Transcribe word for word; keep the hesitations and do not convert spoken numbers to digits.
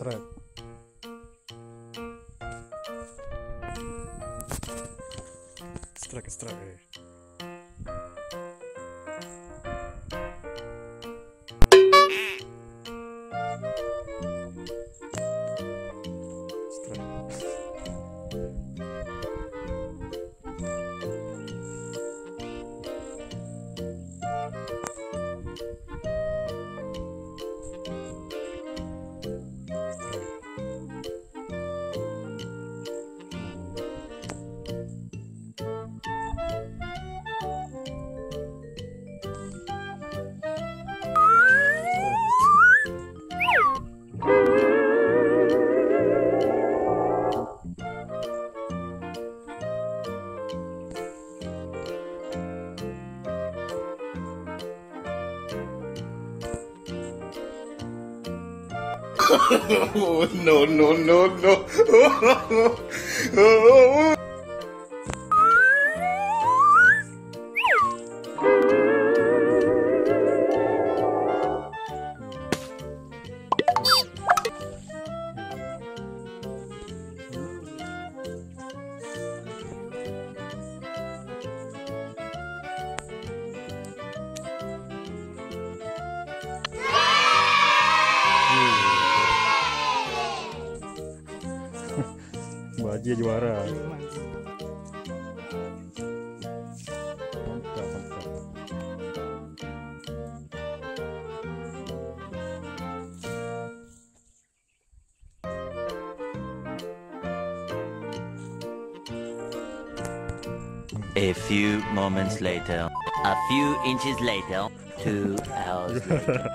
Strike. Strike, strike, eh. Strike. Oh, no, no, no, no. Bajée juara. Mantap, mantap. A few moments later. A few inches later. Two hours later.